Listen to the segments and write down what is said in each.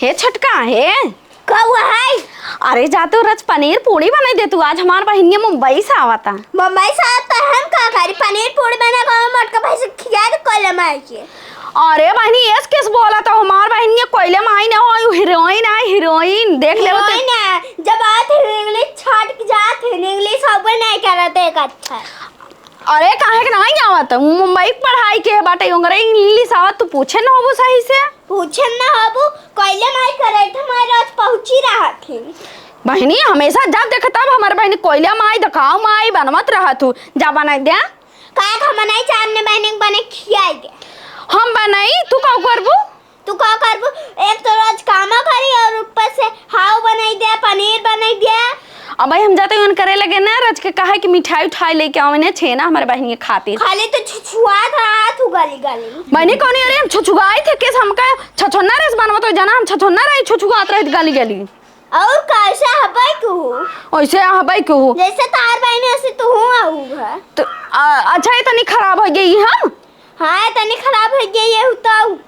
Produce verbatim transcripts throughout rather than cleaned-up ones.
हे छोटका, हे। का हुआ है? अरे जा तू रच पनीर पूड़ी बनाई दे तू, आज हमार बहिनिया मुंबई से आवता। मुंबई से आवता, हम का करी? पनीर पूड़ी बना के हम मोटका भाई से खिया दे कोयले माई के। अरे बहिनी, एस किस बोला तो हमार बहिनिया कोयले माई ना हो, हीरोइन है, हीरोइन। देख ले तो। हीरोइन है, जब आत है इंग्लिश छाट के जात है, इंग्लिश अब नहीं करत एक अच्छा। अरे काहे के नाहीं आवत? मुंबई के पढ़ाई के बाटे, ओंगरे इंग्लिश आवत, तू पूछे न होबू सही से। पूछे न होबू, कोयले माई करे थे, हमारे आज पहुंची रहत ही। बहिनी, हमेशा जब देखे तब हमारे बहिनी कोयले माई, दकाऊ माई बनवत रहत हूँ। जा बनाई दे। काहे के हम नहीं चाहने बहिनी के बने खियाई दे। हम बनाई, तू का करबू? तू का करबू? एक तो रोज कामा करी और ऊपर से हाव बनाई दे, पनीर बनाई दे। अब भाई हम जाते हैं करे लगे ना, रच के कहा कि मिठाई उठाई लेके आवे ने छेना हमारे बहिनी के खातिर। खाली तो छुछुआत रहा तू गली गली। बहिनी कौन है? अरे हम छुछुआई थे, केस हमका छछोन्ना रस बनवा तो जाना, हम छछोन्ना रही छुछुआत रही गली गली। और कैसे हबै कहू? ऐसे हबै कहू। जैसे तार बहिनी ऐसे तू हूँ आहू है। तो, आ, अच्छा, ये तनी खराब हो गई हम। हाँ, तनी खराब हो गई ये तो।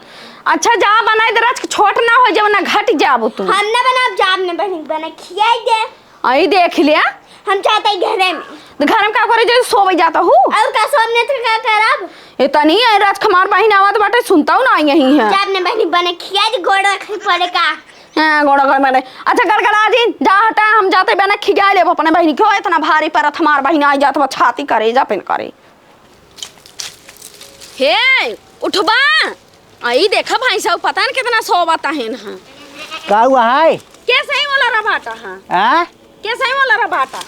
अच्छा, जा बनाई दे, रच के छोट ना हो जाओ, ना घट जाबो तू। हम ना बनाब, जा अपने बहिनी के बना खियाई दे। आई देख ले। हम जाते ही घरे में। तो घर में का करे जो सोवे जाता हूँ? और का सोवने थे का करब? ये तनी आई रच के हमार बहिन आवत बाटे, सुनता हूँ ना यही है। जा अपने बहिनी के बना खियाई दे, गोड़ रखे पड़े का। हाँ, गोड़ रखे पड़े। अच्छा, गड़गड़ा जी, जा हटा, हम जाते बना खिया लेब अपने बहिनी। क्यों इतना भारी परत हमार बहिन आई जात बा, छाती करे, जा पेन करे। हे, उठबा। आई देखा भाई साहब, पता न कितना सोवत है ना। का हुआ है? कैसे ही वाला रबाटा है? हाँ? कैसे ही वाला रबाटा?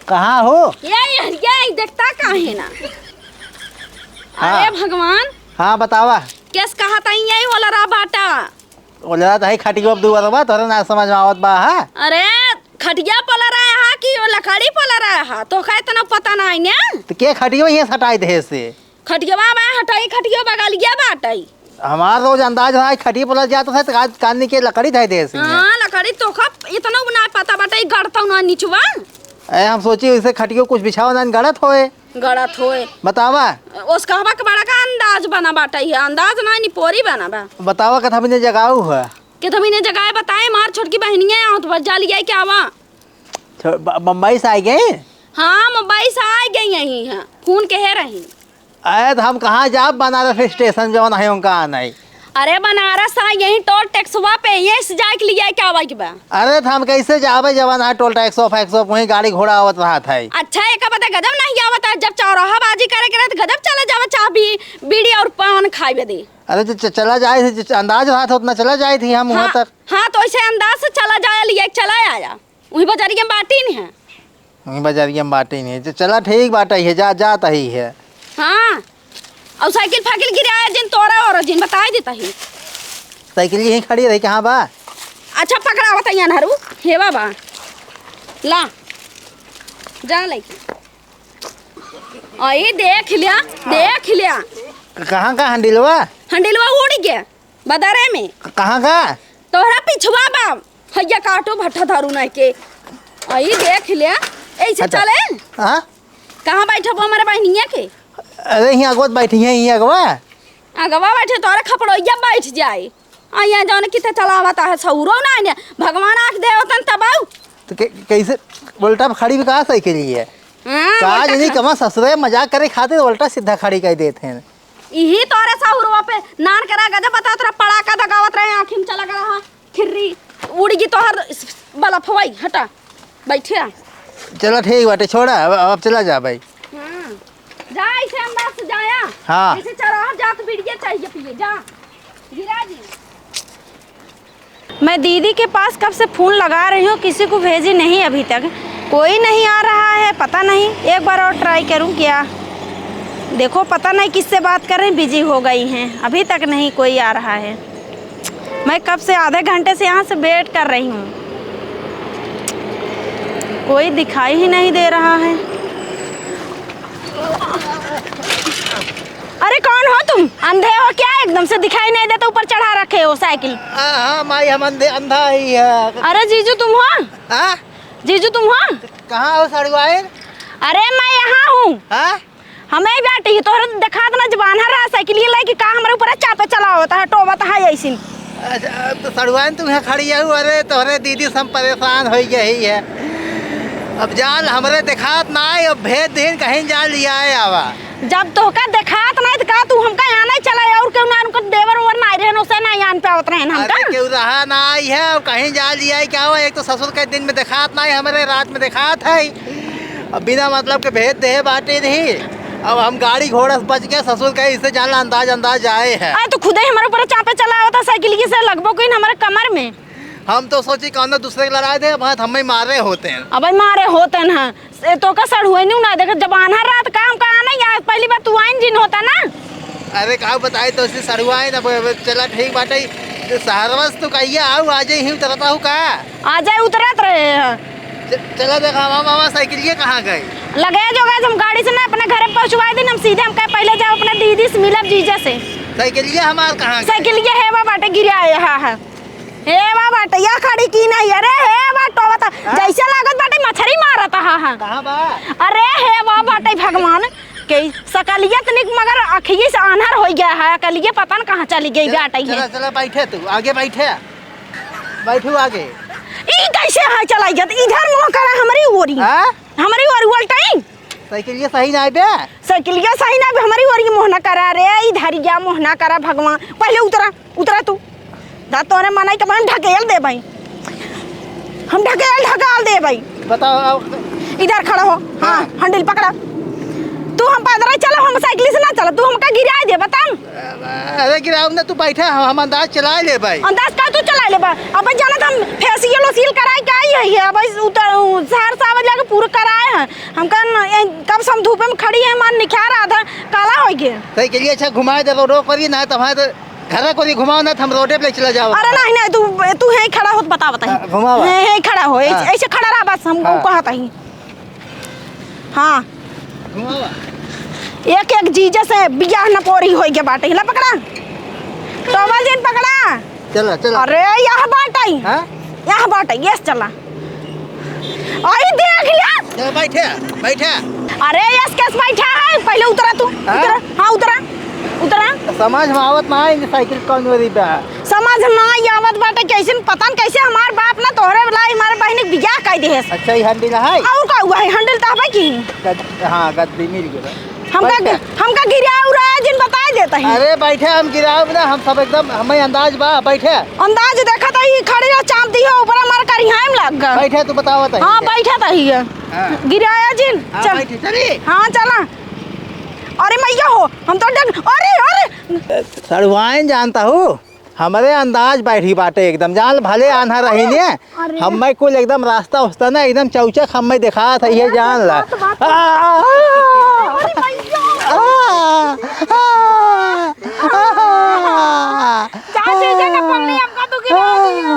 कहाँ हो? ये, ये, ये देखता काहे ना? हाँ। अरे भगवान। हाँ, बतावा। कैस कहा था यही वाला रबाटा? ओलरा त है खटियो अब दुआरवा, तोरे ना समझ में आवत बा, हा? अरे, खटिया पोला रहा हा कि वो लकड़ी पोला रहा हा? तोका इतना पता नाहीं ने? त के खटियो ये सटाई दे से? खटियवा में हटाई, खटियो बगलिया बाटई। हमार रोज अंदाज रहा है, खटियो पोला जात है, त आज कान के लकड़ी धई दे से। हाँ, लकड़ी तोका इतना ना पता बाटई, गड़तौ ना निचवा। ए, हम सोची इसे खटियो कुछ बिछावा ना गड़त होए। गड़त होए। बतावा। ओस कहबा के बड़ा का अंदाज बना बाटई है, अंदाज ना निपोरी बना बा। बतावा कथा बिने जगाऊ है। के तो मैंने जगह बताए, मार छोटकी बहनिया आवत बा, जा लिया के आवा। छ-, ब-, बम्बई से आई गई? हाँ, मुंबई से आई गई यहीं है, फोन के है रही। अरे तो हम कहाँ जाब, बनारस स्टेशन जवन है उनका आना ही। अरे बनारस आ यहीं टोल टैक्सवा पे, ये से जाए के लिए क्या आवा के बा? अरे तो हम कैसे जाबे जवन है टोल टैक्सवा फैक्सवा पे, वहीं गाड़ी घोड़ा आवत रहत है। अच्छा, एक बता गजब नहीं आवत है, जब चौराहा बाजी करे के रहे तो गजब चला जावा, चाह भी बीड़ी और पान खाए दे। अरे, जो च-, चला जाए, जो च-, अंदाज रहा था, उतना चला जाए थी हम वहाँ हाँ, तक। हाँ, तो ऐसे अंदाज से चला जाए, लिए चला आया। वही बजरिया में बाटी नहीं है। वही बजरिया में बाटी नहीं है। च-, चला, ठीक बात है, जा, जात ही है। हाँ, और साइकिल फाइकिल गिराया जिन तोरा और जिन बताए देता ही। साइकिल यहीं खड़ी रही, कहाँ बा? अच्छा, पकड़ा बताइए अनहरू, हे बाबा, ला, जा लेके। आई देख लिया, देख लिया। क-, कहाँ का हंडिलवा? हंडिलवा उड़ गया बदरे में। क-, कहाँ का? तोहरा पिछवा बा, हैया काटो भट्ठा धरू नहीं के। आई देख लिया, ऐसे अच्छा। चले? हाँ? कहाँ बैठा वो हमारे बहनिया के? अरे, यहाँ अगवा बैठी है, यहाँ अगवा। अगवा बैठे, तोहरा खपड़ोइया बैठ जाए। आ यहाँ जौन किथे चलावत है, सहुरो ना आने। भगवान आँख देवतन तब आऊ। तो कै-, कैसे उल्टा खड़ी भी कहाँ सही के लिए? हाँ, का उल्टा जनी खा- कमा ससुरे मजाक करे खातिर उल्टा सीधा खड़ी कर देत हैं। इही तोरे सहुरवा पे नान करा गजब बतात रहा, पड़ाका दगावत रहे, आँखी में चला गया रहा, खिर्री उड़ गई तोहर बलफवाई, हटा, बैठे आ। चला ठीक बाटे, छोड़ा, अब, अब चला जा भाई। हाँ, जा ऐसे अंदाज से जाया। हाँ। ऐसे चौराहा जात बीड़िया चाहिए पिए, जा। गिरा जी। मैं दीदी के पास कब से फोन लगा रही हूँ, किसी को भेजी नहीं अभी तक, कोई नहीं आ रहा है, पता नहीं, एक बार और ट्राई करूँ क्या। देखो, पता नहीं किससे बात कर रही, बिजी हो गई हैं, अभी तक नहीं कोई आ रहा है। मैं कब से, आधे घंटे से यहाँ से वेट कर रही हूँ, कोई दिखाई ही नहीं दे रहा है। अंधे हो क्या? एकदम से दिखाई नहीं देता, ऊपर चढ़ा रखे हो साइकिल। हाँ, हाँ, माई, हम अंधे, अंधा ही है। अरे जीजू तुम हो? हाँ? जीजू तुम हो? कहाँ हो सड़ुआइन? अरे मैं यहाँ हूँ। हाँ? हमें बैठी ही, तोहरे देखात ना जबान हर रहा साइकिल ये लेके का हमरे ऊपर चापे चलावत है, टोवत है ऐसिन। अच्छा, तो सड़ुआइन तू यहाँ खड़ी है, अरे तोहरे दीदी से हम परेशान हो गए ही है। अब जान हमरे देखात ना आए, अब भेज दीन कहीं जान लिया आवा। जब तोहका देखात नहीं तो का तू हमका यहाँ नहीं चला, और क्यों ना उनको देवर ओवर ना रहन, उसे ना यहाँ पे आवत रहन हमका। अरे क्यों रहा ना आई है, अब कहीं जान लिया क्या हुआ, एक तो ससुर के दिन में देखात नहीं, हमरे रात में देखात है। अब बिना मतलब के भेज दे बाटे नहीं। अब हम गाड़ी घोड़ा से बच के ससुर के इससे जान ला अंदाज, अंदाज आए है। अरे तो खुदे हमारे ऊपर चापे चला होता साइकिल की से लगभग कोई हमारे कमर में। हम तो सोची कौन दूसरे के लड़ाई दे, वहाँ हमें मारे होते हैं। अब मारे होते हैं। से तो का सड़ुआइन ना देख, जब आन्हर रात का हम कहा नहीं, आज पहली बार तू आइन जिन होता ना। अरे का बताई तो सी सड़ुआइन, अब चला ठीक बाटे। सहरवा से तू कहिया आऊ, आज ही उतरता हूँ का? आ जाए उतरत रहे हैं। च-, चला देखा मामा, मामा साइकिलिया कहाँ गई? लगे जो गए हम गाड़ी से ना अपने घरे पहुँचवा दिन, हम सीधे हम कहे पहले जाओ अपने दीदी से मिलब जीजा से। साइकिलिया हमार कहाँ गई? साइकिलिया है वा बाटे गिरा है, हाँ, हाँ। हे बा बाटे, या खड़ी की नहीं? अरे हे बा टोवत, हाँ? जैसे लागत बाटे मछरी मारत, हाँ, हाँ। कहाँ बा? अरे हे बा बाटे भगवान, के सकलिया तनिक मगर अखिये से आन्हर हो गया है, अकलिये पता न कहाँ चली गई चला, बाटे चला, है। चला बैठे तू, आगे बैठे, बैठू आगे। ई कैसे है चलाई जात? इधर मुँह करा हमरी ओरी, हाँ? हमरी ओरी उल्टाई। साइकिलिया सही ना बे? साइकिलिया सही ना बे, हमरी ओरी मुँह ना करा रे, ई धरिया मुँह ना करा भगवान। पहले उतरा, उतरा तू। दा तोरे मनाई के हम ढकेल देबई। हम ढकेल, ढकाल देबई। बताओ, अब इधर खड़ा हो। हाँ, हाँ। हैंडल पकड़ा। तू हम पैदल चलो, हम साइकिल से ना चलो, तू हमका गिराए दे, बता। अरे गिराओ ना, तू बैठा, हम, हम अंदाज चला लेबई। अंदाज का तू चला लेबा? अब जानत हम फेसियल ओसियल कराए के आई है, अब उतर, उ, शहर से आवे जाके पूरा कराए हैं। हमका न, ए, कब से हम धूपे में खड़ी है, मन निखार आधा काला हो गए। साइकिलिया अच्छा घुमाए दे, रोड पर ही ना, तो हमारे तो घर को ही घुमाओ ना, तो हम रोडे पे ले चला जाओ। अरे नहीं, नहीं, तू, तू यहीं खड़ा हो, तो बता, बताई। हाँ, घुमावा। यहीं, यहीं खड़ा हो, ऐसे, हाँ। ऐसे खड़ा रहा बस, हम हाँ। कहत ही। हाँ। घुमावा। एक, एक जीजे से बियाह न पोरी होई के बाटे। हिला पकड़ा। टोवल जिन पकड़ा। चला, चला। अरे, यह बाटे। हाँ? यह बाटे, यस चला। आई देख ले। चला, बैठे, बैठे। अरे, यस कैस बैठा है? पहले उतरा तू। हाँ? उतरा। हाँ, उतरा। उतरा। समझ में आवत ना है, साइकिल कौन वाली बा? समझ ना आवत बाटे, कैसे न पता न कैसे हमार बाप ना तोहरे वाला हमारे बहिनी के बियाह कर दे है। अच्छा, ये हैंडल है? और का हुआ है? हैंडल तो हबे की। गद-, हाँ, गद्दी मिल गया। हमका, बैठ जा। हमका गिरा उराया जिन बताए देता ही। अरे बैठे, हम गिराब ना, हम सब एकदम, हमें अंदाज बा, बैठे। अंदाज देखा था, ये खड़ी रह, चाप दी हो, ऊपर हमारे करिहाए में लग गए। बैठे, तू बतावा था हाँ, इनके। बैठा था ही है। हाँ। गिराया जिन, हाँ, चल। बैठे, चली। हाँ, चला। अरे मैया हो, हम तो डर, अरे, अरे। सड़वाइन जानता हूँ। हमरे अंदाज बैठी बाटे एकदम, जान भले आन्हा रही ने, अरे। हम्मे कुल एकदम रास्ता उस्ता ना एकदम चौचक हम्मे देखात है, ये अरे, जान ला। बात, बात, आ, आ, आ, अरे भैया। आ, आ, आ, चाची जी ने पकड़ी, हमका तो गिरा दिया।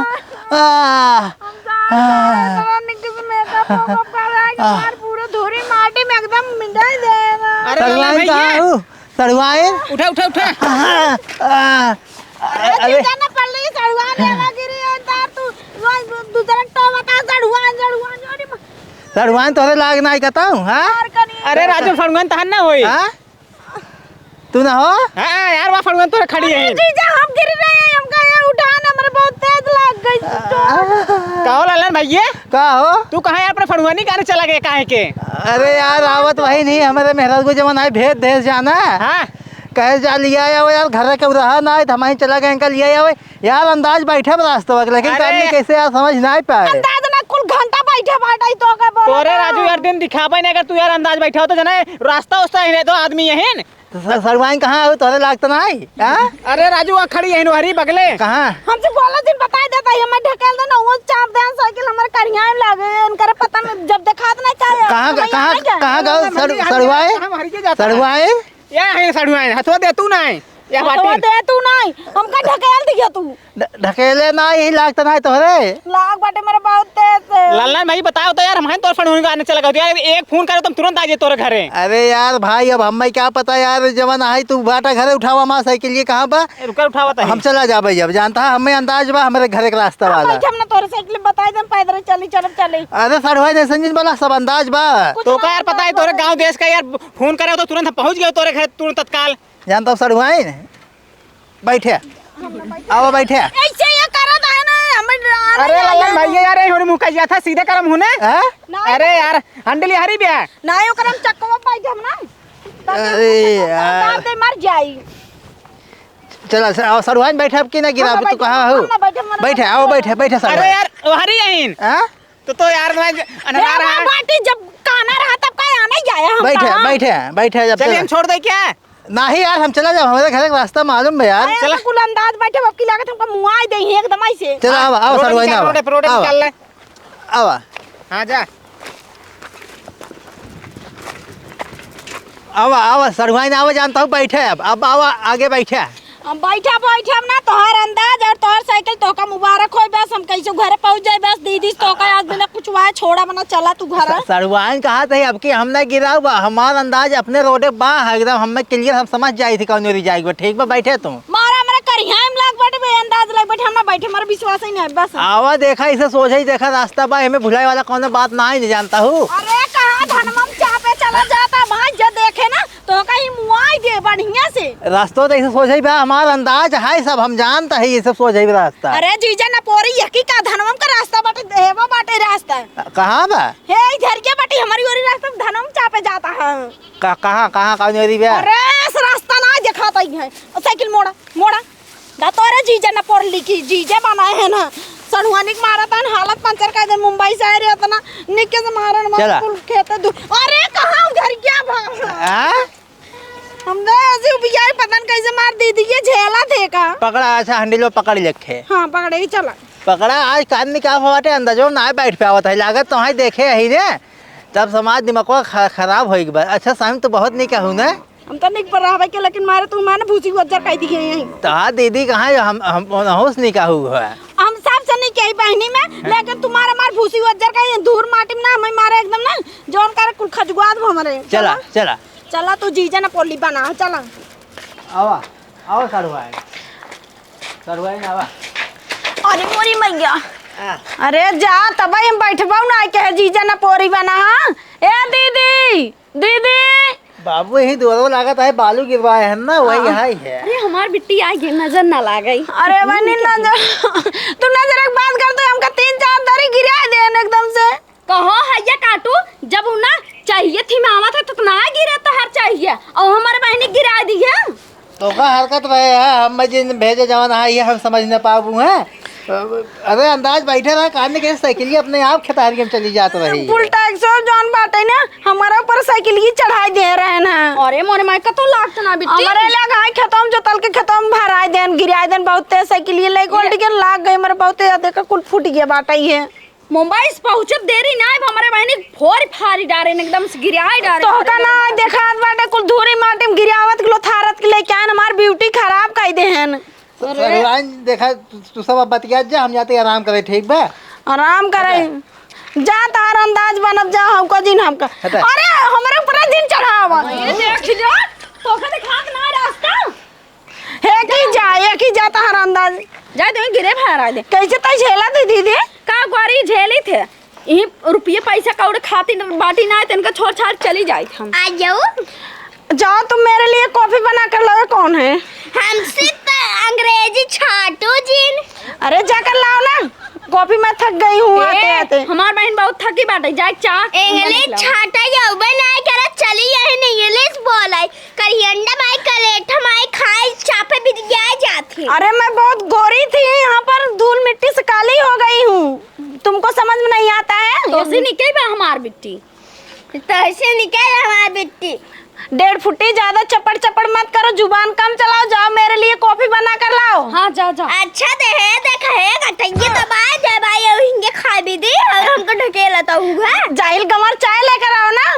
आ, हम जा आ, रहे हैं, निक से मेकअप वेकअप कर रहा है, आ, हमार पूरा धूरी माटी में एकदम मिला देगा। अरे सड़वाइन भैया। कहाँ हूँ? सड़वाइन? उठा, उठा, उठा। आ, आ, अरे, अरे। चिंता ना पड़ रही, सड़ुआन लेवा गिरी है, तार तू रोज दू-, दूसरा टो बता, सड़ुआन, सड़ुआन, अरे म- सड़ुआन तोहरे लाग ना कहता हूँ, हाँ? और कनी अरे, राजू, सड़ुआन तहन ना होई। हाँ? तू ना हो? हाँ, यार, वहाँ सड़ुआन तोहरे खड़ी है। अरे, जीजा, हम गिर रहे हैं, हमका यार उठान, हमरे बहुत तेज लाग गई। आ। का हो लालन भैया? का हो? तू कहाँ यार अपने सड़ुआनी गाने चला गए काहे के? अरे यार, आवत वही नहीं, हमरे मेहरारू को जवन आए भेज देस जाना। हाँ। कहे जा लिया आओ यार, घर के रहा ना आए, तो हम ही चला गए, इनका लिया आओ। यार, अंदाज बैठे बा रास्ता के, लेकिन अरे। आदमी कैसे यार समझ ना पाए। अंदाज ना, कुल घंटा बैठे बाटे, तो का बोला तोरे ना। राजू यार, दिन दिखावे ना, अगर तू यार अंदाज बैठा हो तो जना, रास्ता उस्ता ही नहीं तो आदमी यही न। तो सर, सड़वाइन कहाँ हो? तोरे लागत ना आई, हाँ? अरे राजू, वहाँ खड़ी है, हरी बगले। कहाँ? हमसे बोला जिन बताई देता है, मैं ढकेल देना, वो चाप दे साइकिल हमारे करिया में लगे, उनकर पता नहीं, जब देखात ना चाहे, कहाँ, हमें कहाँ, यहाँ क्या? कहाँ गाँव? अरे सड़-, मम्मी, सड़वाइन? हम हरी के जाता है। सड़वाइन? ये है सड़ुआइन, हथवा दे तू ना है। ये हथवा बाटे। दे तू ना है, हमका ढकेल दिया तू। ढ-, ढकेले ना, यही लागत ना तोहरे। लाग बाटे मेरे बहुत तेज से। लालना भाई, बताओ तो यार, हम हैं तोर फड़ून का आने चला गया यार, एक फोन करो, तुम तुरंत आ जाए तोरे घरे। अरे यार भाई, अब हमें क्या पता यार, जवन आई तू बाटा घरे उठावा हमार साइकिल, ये कहाँ बा? ए, रुका, उठावा ताही। हम चला जाबे अब, जानता है, हमें अंदाज बा, हमारे घरे के रास्ता वाला। बैठे हम ना तोरे साइकिल बताए दे, हम पैदल चली, चलब चली। अरे सड़ुआ, जैसे जिन बोला, सब अंदाज बा। कुछ तो का यार, पता है, तोरे गाँव देश का यार, फोन करे तो तुरंत हम पहुँच गए तोरे घर, तुरंत तत्काल। जानता हूँ सड़ुआइन, बैठे। आवा, बैठे। ऐसे ये करत है ना, हमें डरा अरे रहा है। लल्लन भाई, ये यार, ये होने मुँह का जिया था, सीधे करम होने। हाँ? नहीं। अरे यार, handle हरी भी है। नहीं, ओकरम चक्कवा पाई हम ना। अरे यार। दाब दे, मर जाई। चला, स-, आओ, सड़ुआइन बैठे, अब की ना गिरा, हम ना तू बैठे, कहाँ हो? हम ना बैठे, हम ना बैठे, बैठे। आओ, बैठे, बैठे, सड़ुआइन। अरे यार, ओ हरी आइन। हाँ? तो, तो यार, मैं ज-, अनहार हे, है। बाटी जब काना रहा, तब का आना ही आया हम बैठे, कहाँ? बैठे, बैठे, जब चलिए, चला। हम छोड़ दे क्या? नाही यार, हम चला जाब, हमारे घर के रास्ता मालूम है यार। अरे, चला। तो कुल अंदाज बैठे, अब की लागत हमका मुआई दे ही एकदम ऐसे। चला, आवा, आवा, रोड सड़ुआइन, निकाल, आवा। रोड, रोड आवा। निकाल ले। आवा। हाँ, जा। आवा, आवा, सड़ुआइन, आवा, जानता हूँ, बैठे अब। अब आवा, आगे बैठे। हम बैठे, बैठे हम ना, तोहार अंदाज और तोहार साइकिल, तोहका मुबारक होई, बस हम कैसे घरे पहुँच जाए, बस दीदी से तोहका आज बिना कुछ वहाँ छोड़ा मना, चला तू घर। स-, सड़ुआइन कहा थे, अब की हम ना गिराऊ बा, हमार अंदाज अपने रोडे बा, एकदम हमें clear, हम समझ जाई थी कौन ओरी जाएगी, ठीक बा, बैठे तू। मारा हमरा करिया में लाग बाटे बे, अंदाज लाग बाटे, हम ना बैठे, हमारा विश्वास ही नहीं है, बस। आवा देखा, इसे सोझे ही देखा रास्ता बा, एमे भुलाए वाला कौनो बात ना है, नहीं जानता हूँ। अरे कहाँ धनवा में चापे चला जाता, भाई जो देखे ना, तो कहीं मुआई दे बढ़िया से। रास्ता तो इसे सोझे ही बा, हमार अंदाज है सब, हम जानता है ये सब सोझे ही रास्ता। अरे जीजा न पोरी, यकी का धनवा में का रास्ता बाटे, देवा बाटे रास्ता। कहाँ बा? हे इधर के बाटे, हमारी ओरी रास्ता धनवा में चापे जाता है। का-, कहाँ, कहाँ, कौन ओरी बा? अरे, इस रास्ता ना दिखाता ही है। ओ, साइकिल मोड़ा, मोड़ा। दा तोरे जीजा न पोर लिखी, जीजा बनाए हैं ना। सड़ुआनी के मारा तन हालत पंचर कर दे, मुंबई से आए रे, इतना निके से मारन, चला। कुल खेते दू-, अरे, कहाँ उधर क्या भा-, हाँ? हम तो ऐसे उबियाई, पता न कैसे मार दी थी, ये झेला थे का? पकड़ा, अच्छा, handle पकड़ लेखे। हाँ, पकड़े ही चला। पकड़ा, आज कान निकाल बाटे, अंदाजो ना बैठ पावत है, लागत तो है देखे ही ने। तब समाज दिमागवा ख-, खराब होई के बा। अच्छा, साहब तो बहुत निक कहू ना। हम तो निक पर रहबे के, लेकिन मारे तू माने भूसी उज्जर कह दिए यहीं। तो हाँ दीदी, कहाँ है? हम, हम होश निक कहू है। हम सब से निक कही बहनी में, हाँ। लेकिन तुम्हारे मार भूसी उज्जर कह धूर माटी में ना, हमें मारे एकदम ना, जौन करे कुल खजुआत हो हमारे। चला, चला। चला। चला तू जीजा न पोली बना, चला। आवा, आवा साढ़ू भाई। सड़ुआइन आवा। अरे मोरी मैया। आ। अरे जा, तब हम बैठबो ना, कहे जीजा न पोरी बना, हाँ? ए दीदी, दीदी। बाबू यही दुआरो लागत है, बालू गिरवाए हैं ना, वही हाँ। है, है। अरे हमार बिट्टी आ गई, नजर ना लागई। अरे बनी नजर, तू नजर एक बात कर, तू हमका तीन चार दरी गिरा दे एकदम से। कहो हैया काटू, जब उ ना चाहिए थी में आवत है तो ना गिरे तोहार चाहिए, और हमारे बहनी गिरा दी है। तोका हरकत रहे है, हम जिन भेजे जवन है ये हम समझ न पाबू हैं। अरे अंदाज बैठे रहा, कान के साइकिलिया अपने आप खेतारी में चली जात रही है। कुल टैक्स जौन बाटे ना, हमारे ऊपर साइकिलिया चढ़ाई दे रहे हैं। अरे मोरे माई, कतो लागत ना बिट्टी। हमारे लग है खेतों में जोतल के खेतों में भराई देन, गिराई देन, बहुत तेज साइकिलिया लेके उल्ट के लाग गई, हमारे बहुत तेज, देखा कुल फूट गया बाटे ये। मुंबई से पहुँचत देरी ना, अब हमरे बहनी फोरी फारी डारे न, एकदम से गिराए डारे। तोहका ना देखात बाटे, कुल धूरी माटी में गिरावत के लोथारत के लेके आन, हमार ब्यूटी खराब कई देहन। अरे। सड़ुआइन देखा, तू, तू सब अब बतिया जा, हम जाते आराम करे, ठीक बा? आराम करे। जा तार अंदाज बनत जा, हमको जिन हमका। हटा। अरे, हमरे ऊपर जिन चढ़ावा। ये देख लो, तोहका देखात ना रास्ता। हे की जा, हे की जा तहर अंदाज। जाए दे, गिरे भार आ दे। कैसे तय झेला दे दीदी? का गोरी झेली थे? यही रुपये पैसा कौड़े खातिर बाटी ना, तेनका छोड़ छाड़ चली जाए हम। आ जाओ। जाओ, तुम मेरे लिए कॉफी बना कर लाओ, कौन है? हमसे तो अंग्रेजी छाटो जिन। अरे, जाकर लाओ ना, कॉफी में थक गई हूँ आते ए, आते। हमार बहन बहुत थकी बाटे, जाए चाह इंग्लिश छाटा जाओ, बना कर चली यही इंग्लिश बोले। करियंडा माई, कलेठा माई, खाए चापे बिरिया जात है। अरे, मैं बहुत गोरी थी, यहाँ पर धूल मिट्टी से काली हो गई हूँ। तुमको समझ में नहीं आता है? तो से निकल बा हमार बिट्टी। तो ऐसे निकल हमार बिट्टी। डेढ़ फुटी ज्यादा चपड़ चपड़ मत करो, जुबान कम चलाओ, जाओ मेरे लिए कॉफी बना कर लाओ। हाँ, जा, जा। अच्छा दे है, देख है, गटैया दबाए दे भाई, हिंगे खा भी दी और हमको ढकेला तो हुआ। जाहिल गंवार, चाय लेकर आओ ना।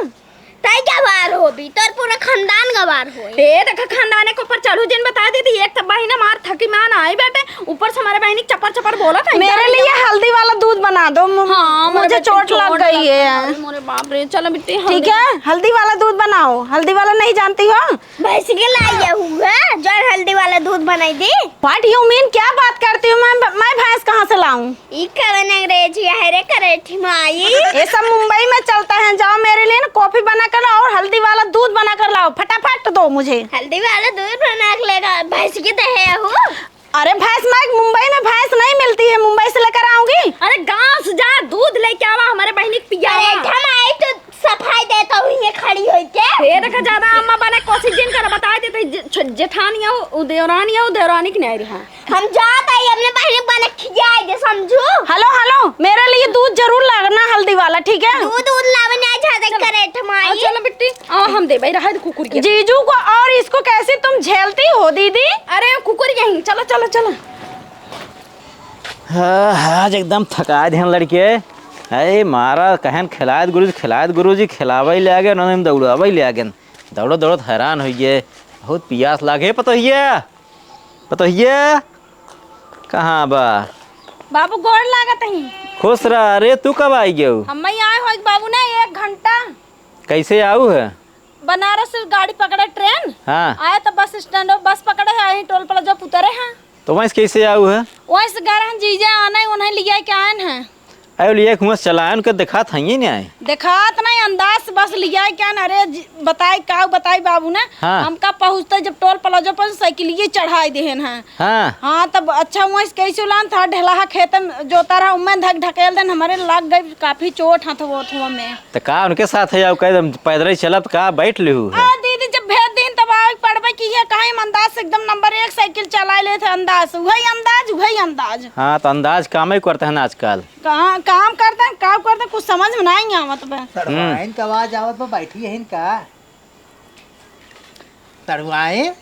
तय क्या बार होत भीतर पूरा खानदान गवार होए। ए, देखा, खानदाने के ऊपर चढ़ू जिन, बता देती, एक तो बहिन हमार थकी मान आई बाटे, ऊपर से हमारे बहिनी चपर चपर बोलत है, मेरे जान लिए जाओ। हल्दी वाला दूध बना दो, मु-, हाँ, मुझे मोरे चोट लग गई है। अरे, मोरे बाप रे, चलो बिट्टी, हम ठीक है, हल्दी वाला दूध बनाओ। हल्दी वाला नहीं जानती हो? भैंस के लाई हुआ, जो हल्दी वाला दूध बनाई दी। What you mean? क्या बात करती हो? मैं, मैं भैंस कहाँ से लाऊं? ई कवन अंग्रेजी है रे करेठी माई? ये सब मुंबई में चलता है। जाओ, मेरे लिए ना कॉफी बना कर लाओ और हल्दी वाला दूध बना कर लाओ, फटाफट दो मुझे। हल्दी वाला दूध बना के लेगा, भैंस की तो है हूँ। अरे भैंस, मैं मुंबई में भैंस नहीं मिलती है, मुंबई से लेकर आऊंगी। अरे गांव से जा, दूध लेके आवा, हमारे बहिनी के पियावा। अरे हम आई तो सफाई देता हूँ ये खड़ी होई के। ये देखा, ज्यादा अम्मा बने कोशिश जिन कर, बताए देते जे-, छ-, जेठानी आओ, उ देवरानी आओ, देवरानी के नहीं रहा। हम जात आई अपने बहिनी बने खियाए दे, समझू? हेलो, हेलो, मेरे लिए दूध जरूर लाना हल्दी वाला, ठीक है? दूध, दूध लावे नहीं जाते चलो। करे आ, माई। चलो बिट्टी, आ, हम दे भाई, रहा दे कुकुर के। जीजू को और इसको कैसे तुम झेलती हो दीदी? अरे कुकुर यहीं, चलो, चलो, चलो। हाँ, हाँ, आज एकदम थका देहन लड़के। अरे मारा, कहन खिलायत गुरुजी, खिलायत गुरुजी, खिलावइ ले आगे, उन्होंने दौड़ावइ ले आगे। दौड़त दौड़त हैरान होइ गए, बहुत पियास लागे। पतोहिया, पतोहिया, कहाँ बा? बाबू गोड़ लागत ही। खुश रह। अरे तू कब आई गयू? हम आए हो बाबू ना एक घंटा। कैसे आऊ है? बनारस से गाड़ी पकड़े ट्रेन। हाँ। आए तो बस स्टैंड, बस पकड़े है, यहीं टोल प्लाजा पे उतरे हैं। तो वहीं से कैसे आऊ है? वहीं से गए रहन जीजा आने, उन्हें लिया के आए हैं। अरे लिया के हुआ से चलाए, उनके दिखात है ही नहीं आए। दिखात नहीं, अंदाज से बस लिया के आए। अरे जी, बताई का बताई बाबू ने, हाँ। हमका पहुँचते जब टोल प्लाजा पर साइकिल ये चढ़ाई देहन है। हाँ। हाँ, तब अच्छा हुआ से कैसे उलान था, ढलाहा खेत में जोता रहा, उम्मे धक ढकेल देन, हमारे लग गई काफी चोट हथवा उथवा में। त का उनके साथ है, कह दम पैदल ही चलब, का बैठ लिहू है? आ, दीदी, जब भेज दिन तब आवे के पड़बे की है, कहाँ हम अंदाज से एकदम नंबर एक साइकिल चलाए लेत है, अंदाज से, उहइ अंदाज, उहइ अंदाज। हाँ, त अंदाज कामे करते हैं ना आजकल। कहाँ काम करते हैं, काम करते हैं, कुछ समझ में नहीं आवत बे। सड़वाइन के आवाज आवत बा, बैठी है इनका। सड़वाइन,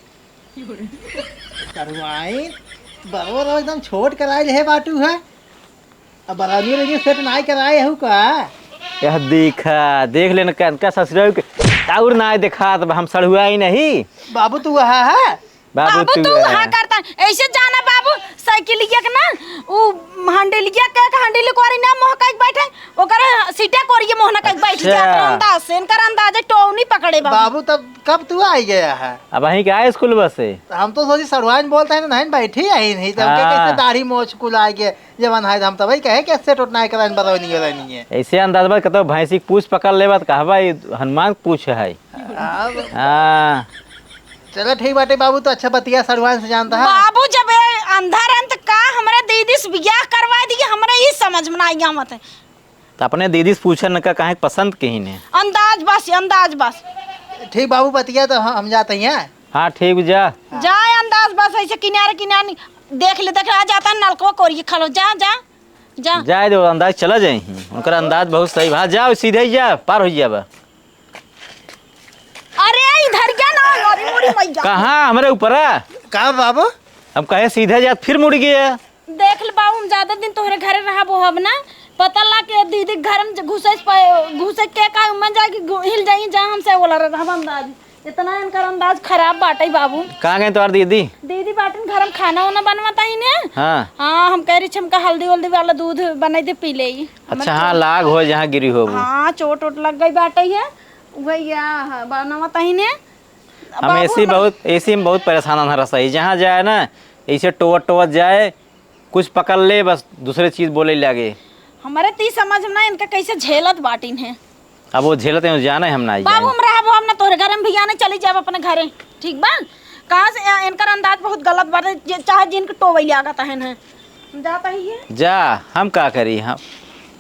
सड़वाइन, बरो रो एकदम छोट कराए ले बाटू है। अब बरानियो रे सेट नाई कराए हऊ का? यह देखा, देख लेन का, इनका ससुराल के और नाई देखात बा, हम सड़ुआई नहीं। बाबू तू वहाँ है? बाबू बाबू तू तू वहाँ। वहाँ करता, ऐसे जाना बाबू, साइकिलिया के ना, उ हंडेलिया के, के हंडेली कोरी ना मोह कई बैठे, ओकर सीटे कोरिये मोह ना कई बैठ अच्छा। जात, अंदाज से, इनकर अंदाजे टोनी पकड़े बाबू। बाबू तब कब तू आई गया है? अब वहीं के आए स्कूल बस से। तो हम तो सोची सड़ुआइन बोलता है ना, नहीं बैठी है ही नहीं, तब के हाँ। कैसे दाढ़ी मोछ कुल आए गए? जवन है, हम तबही कहे कि सेट उट नाई कराइन, बरवनी वाला नहीं है। ऐसे अंदाज बा, कतो भैंसी के पूछ पकड़ लेबा, त कहबा, "ई हनुमान के पूछ है।" अब हाँ। चलो, ठीक बाटे बाबू, तो अच्छा बतिया सड़ुआन से जानता है। बाबू, जब ये अंधा रहन, त का हमरे दीदी से बियाह करवा दिए, हमरे ई समझ में नाई आवत है। त अपने दीदी से पूछन का, काहे पसंद कहीं ने? अंदाज बस, अंदाज बस। ठीक बाबू, बतिया तो हम, हम जाते हैं। हाँ, ठीक, जा। जाए अंदाज बस, ऐसे किनारे किनारे नहीं। देख ले, देख ले, आ जाता है नलकवा कोरिये खलो। जा, जा, जा। जाए दो, अंदाज चला जाए ही। उनकर अंदाज बहुत सही बा। हाँ, जाओ, सीधे ही जा, पार हो जाबा। अरे, इधर क्या ना, अरे, मोरी मैया। कहाँ, हमरे ऊपर है? का बाबू? अब कहे सीधे जात, फिर मुड़ गया। देख ले बाबू, हम ज्यादा दिन तोहरे घरे रहब होहब ना, पता ला के दीदी के घर में घुसे से प-, घुसे के का मन जाए कि घु-, हिल जाई, जहाँ हमसे बोला रह, रहब अंदाज। इतना इनकर अंदाज खराब बाटे बाबू। कहाँ गई तोहार दीदी? दीदी बाटन घर में खाना वाना बनवाता ही ने। हाँ। हाँ, हम कह रही छी, हमका हल्दी उल्दी वाला दूध बनाई दे, पी ले। अच्छा, हाँ, लाग हो जहाँ गिरी हो वो। हाँ, चोट वोट लग गई बाटे है, वही बनवाता ही ने। हम बाबू ऐसे ही हमर बहुत, ऐसे ही हम बहुत परेशान हन रसोई। जहाँ जाए ना, ऐसे टोवत टोवत जाए, कुछ पकड़ ले, बस दूसरे चीज बोले लागे। हमरे ती समझ में ना इनका कैसे झेलत बाटिन है। अब वो झेलत हैं, जाने हम ना बाबू, जाए। हम रहब, हम ना तोहरे घर में भी आने चली जाब अपने घरे, ठीक बा? कहाँ से, आ, इनकर अंदाज बहुत गलत बाटे, जे चाहे जिनके टोवई लागत है ना। हम जाता ही है। जा, हम का करी, हम,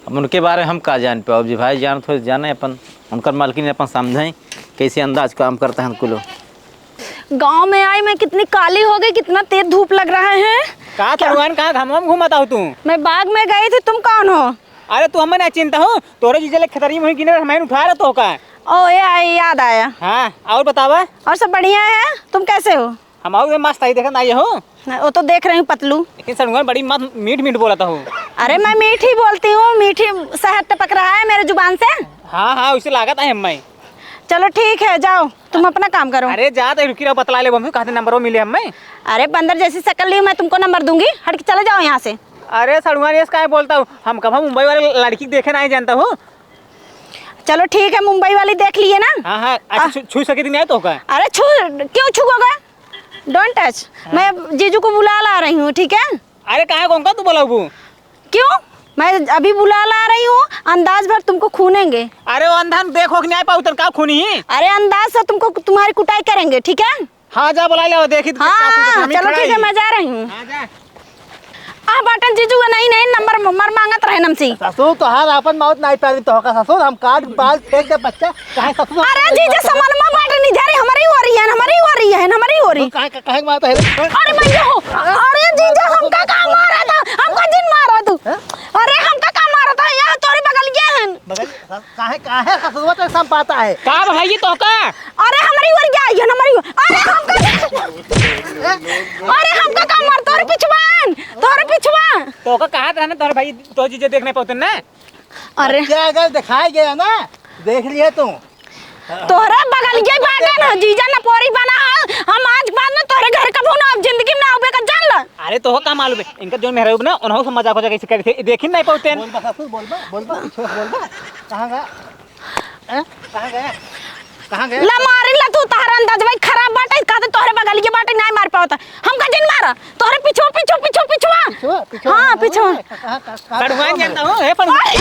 अब उनके बारे में हम का जान पाओ जी भाई, जान थोड़े जाने अपन, उनकर मालकिन अपन समझें, कैसे अंदाज काम करते हैं कुलो। गांव में आई मैं कितनी काली हो गई, कितना तेज धूप लग रहा है। का क्या? तरुआन, कहाँ घामवा में घूमत हो तू? मैं बाग में गई थी, तुम कौन हो? अरे तू हमें ना चिंता हो, तोरे जीजे ले खेतरी में गिने हमें उठा रहे तो का। ओ ये आई, याद आया। हाँ, और बतावा। और सब बढ़िया है, तुम कैसे हो? हम और मस्त आई, देखत आई हो। ना, वो तो देख रही हूँ पतलू। लेकिन सड़ुआन बड़ी मत मीठ मीठ बोलत हो। अरे मैं मीठ ही बोलती हूँ, मीठी शहद टपक रहा है मेरे जुबान से। हाँ हाँ, उसे लागत है हमें। चलो ठीक है, जाओ, तुम अपना काम करो। अरे जा तो रुकी रहो, बतला ले बम्बू, कहाँ से नंबर वो मिले हमें? अरे बंदर जैसी शकल ली, मैं तुमको नंबर दूंगी, हट के चले जाओ यहाँ से। अरे सड़ुआन, ये काहे बोलता हूँ, हम कब हम मुंबई वाले लड़की के देखे नहीं जानता हूँ। चलो ठीक है, मुंबई वाली देख लिए ना। हाँ, हाँ, अच्छा, आ- छू, छू सके नहीं तो का? अरे छू, क्यों छूओगा? Don't touch। हाँ। मैं जीजू को बुला ला रही हूँ, ठीक है? अरे कहाँ कौन का तू बोला वो? क्यों? मैं अभी बुला ला रही हूँ, अंदाज भर तुमको खूनेंगे। अरे वो अंधा देखो कि नहीं पाऊ तन का खूनी ही? अरे अंदाज से तुमको, तुम्हारी कुटाई करेंगे, ठीक है? हाँ जा बुला ले, देखी तो हाँ, क्या खून हाँ, करता है, चलो ठीक है, खड़ा ही। मैं जा रही हूँ। हाँ जा। आ बाटन जीजू, नहीं, नहीं, नंबर मर मांगत रहे नमसी। ससुर तोहार आपन मौत नहीं प्यारी तो होगा ससुर, हम काट बाल फेंक दे बच्चा। काहे ससुर अरे जीजा, समनमा बाटे नहीं जा रही, हमारी हो रही है, हमारी हो रही है, हमारी हो रही। काहे, काहे, काहे मारता है? अरे भैया हो, अरे जीजा, हमका का मारा था? हमका जिन मारा तू। हैं? अरे हमका का मारा था? यहाँ तोरे बगलिया है। बगल, काहे, काहे ससुरवा तो संपाता है? का भाई तो का? अरे हमारी हो रही है, हमारी हो-, अरे हमका, अरे हमका का मार, तोरे पिछवान, तोरे पिछवा। तो का कहा था ना तोरे भाई, तो जीजा देखने पहुंचते ना? अरे। क्या अगर दिखाई गया ना, देख लिए तू। तोहरे बगल के बाटे ना, जीजा न पोरी बना है। हम आज बाद में तोहरे घर कबहू ना, अब जिंदगी में ना आवे का, जान ल। अरे, तोह का मालूम है? इनका जोन मेहरारू ना, उन्हों से मजाक वजाक ऐसे करते, देखी नहीं पाते हैं। बोल बा ससुर, बोल बा, बोल बा, कुछ बोल बा। कहाँ गया? हैं? कहाँ गया? कहाँ गया? ला मारिन ला तू, तहरा अंदाज भाई खराब बाटे, कहते तोहरे बगल के बाटे, नहीं मार पावत। हमका जिन मारा, तोहरे पिछुआ, पिछुआ, पिछुआ, पिछुआ। पिछुआ, पिछुआ। हाँ, पिछुआ। कहाँ, कहाँ, कहाँ, सड़ुआन जानता हो, हे पड़ुआ। अरे,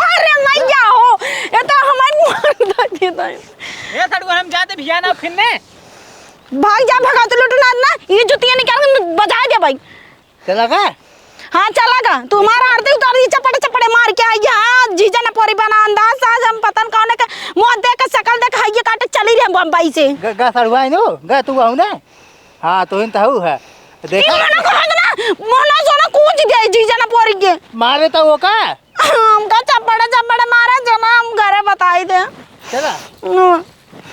अरे, मैया हो, ये तो हमारी मार दे देता है। ए सड़ुआ, हम जाते भिया ना फिरने। भाग जा, भगावत लूटू ना, ना, ये जुतिया निकाल के बजा दे भाई। चला का? हाँ, चला का। तू हमारा आरती उतार दी, चपड़े, चपड़े मार के आई है। हाँ, जीजा न पोरी बना अंदाज, आज हम पता न कौन के मुँह देख के, शकल देख, हइये काटे चली रहे बम्बई से। ग-, गा सड़ुआ नु, गा तू आऊ ना। हाँ, तो इन तहु है। देखा? ई मना कहत ना, मना सोना कूच दे जीजा न पोरी के। मारे तो वो का? हमका चपड़े चपड़े मारे, जना हम घरे बताई दे। चला। हम्म।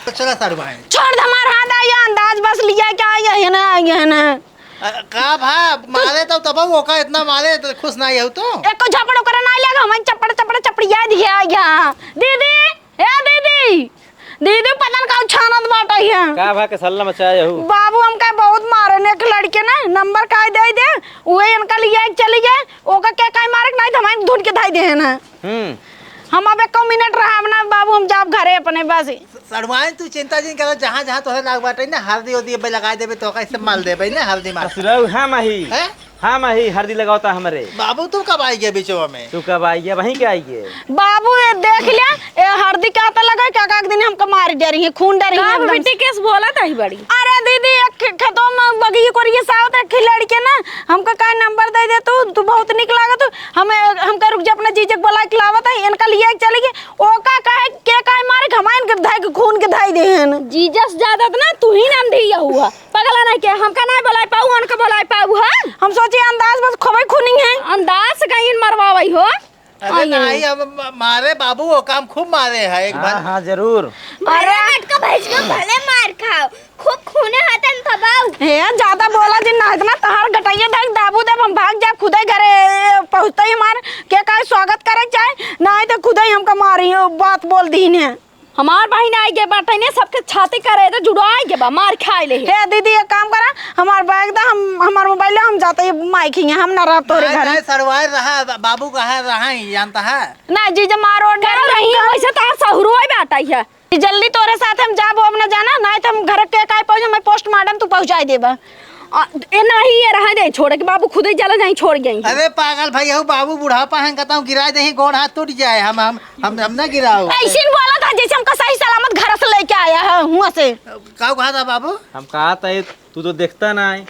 तो चला सारू भाई। छोड़ दे हमार हाथ, आइए अंदाज बस लिया क्या, ये ना, ये ना। अ, का भा, मारे तो तब वो का इतना मारे तो खुश ना हो तू? एको झपड़ ओकरा ना लगा, हम चपड़ चपड़ चपड़िया दिया, या। दीदी, ए दीदी, दीदी, पता न का उछानत बाटा है। का भा के सल्ला मचाए हऊ? बाबू हमका बहुत मारे ने, एक लड़के ना नंबर का दे दे, उहे इनका लिया के चली गए, ओका के काई मारे के नहीं, तो हमारे धुन के धाई दे है ना। हम्म। हम अब एको मिनट रहब ना बाबू, हम जाब घरे अपने बस। सड़वाइन तू चिंता जिन करा, जहाँ जहाँ तोहरे लाग बाटे ना, हरदी उरदी अबे लगाई देबे, तो कैसे माल देबे ना हरदी मार। ससुराऊ हम ही। हैं? हम ही हरदी लगावता हमरे। बाबू तू कब आई गया बीचवा में? तू कब आई गया? वहीं के आई गए। बाबू ये देख ले, ए हरदी का आता लगा, क्या का दिन हमको मार डरी है, खून डरी है का एकदम। बेटी केस बोला था ही बड़ी। अरे दीदी, एक खे-, खेतों में बगी कोरिए सावत रखी लड़के ना, हमको का नंबर दे दे तू, तू बहुत निक लागत तू। हम, हमका रुक जा, अपना जीजक बोला के लावत है, इनका लिए चली गई। ओका काहे, के काहे मारे, घमाइन के धाई के खून के धाई देहन। जीजस ज्यादा त ना, तू ही नाम धिया हुआ। पगला नहीं के, हमका नहीं बोलाए पाऊ, उनका बोलाए पाऊ, हाँ? हम सोचे अंदाज बस खोबे खूनी है। अंदाज से कहीं मरवावई हो। अरे आई नहीं, नहीं। अब म-, मारे बाबू, ओका हम खूब मारे है एक हाँ, बार। हाँ, जरूर। अरे अरे मटका भैंस को भले मार खाओ, खूब खूने हतन पबाऊ। हे, ज्यादा बोला जिन ना, इतना तहार गटैया धक दाबू देब, हम भाग जाब खुदे घरे। पहुँचते ही हमार के काहे स्वागत करे के चाहे, नहीं तो खुदे ही हमका मारी, बात बोल दीन है। हमार बहिन आई गे बाटे ने, सबके छाती करे तो जुड़ाई गे बा, मार खाए ले। हे दीदी, एक काम करा, हमार बैग दा, हम, हमार मोबाइल ला, हम जाते ही माई खिया, हम ना रह तोरे नहीं, घर। नहीं, सड़वाए रहा, बाबू कहा रहा ही, जानता है? ना जीजा, मार ओढ़ कर रही, वैसे तो सहुरो बाटा है। जल्दी तोरे साथ हम जाबो, अब न जाना, नाहीं तो हम घर के काहे पहुँचे, हमें पोस्टमार्टम तू पहुँचाई देबा। आ, ए, नाहीं, ये रहा दे, छोड़ के बाबू खुद ही चला जाई, छोड़ गई। अरे पागल भाई, हऊ बाबू बुढ़ापा है, कहता हूँ गिरा दे, गोड़ हाथ टूट जाए, हम, हम, हम, हम ना गिराओ। ऐसे ही बोला था जैसे हमको सही सलामत घर से लेके आया है, हुआ से। का कहा था बाबू? हम कहा था, ये तू तो देखता ना है।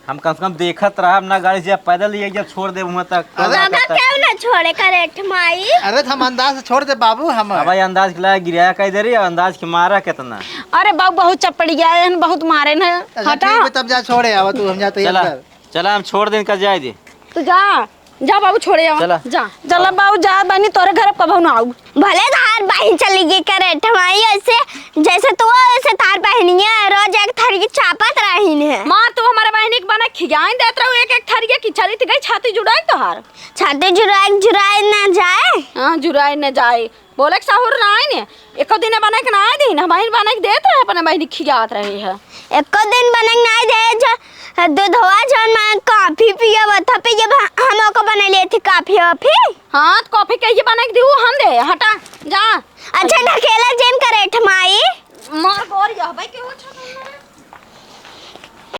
हम कम से कम देखत रहब ना गाड़ी से, जब पैदल ही जब छोड़ देब हुआं तक, तो अरे ना दादा कहता। क्यों ना छोड़े करे ठमाई? अरे तो हम अंदाज से छोड़ दे बाबू, हम अब भाई अंदाज के लायक गिराया कह दे रही, अंदाज के मारा कितना। अरे बाबू बहुत चपड़िया है, बहुत मारे न। अच्छा, हटा। ठीक है, तब जा छोड़े आवा तू, हम जाते हैं चला, अंदर। चला हम छोड़ दें, कर जाए दे। तो जा। जा बाबू, छोड़े आवा। चला। जा। चला बाबू, जा बनी, तोरे घर अब कबहू ना आऊ। भले तहार बहिन चली गई करे ठमाई, ऐसे जैसे तू, ऐसे तहार बहिनिया रोज एक थरिया चापत रहिन है। माँ, तू हमारे बहिनी के बना खियाइन देत रहू एक एक करिया कि चली त गई छाती जुड़ाई तोहार। छाती जुड़ाई, जुड़ाई ना जाए। हाँ, जुड़ाई ना जाए। बोले के सहूर ना आइन। एको दिन बने के ना आए दिन। हमहिन बने के देत रहे अपने बहिनी खियात रहे है। एको दिन बने के ना आए दे जो दूधवा जौन मैं कॉफी पियब, त पियब, हम ओको बने लेती कॉफी वॉफी। हाँ, त कॉफी कहिए बने के दिहू हम दे, हटा, जा। अच्छा, ढकेला जेन करे ठमाई। मार गोर यह भाई के हो छा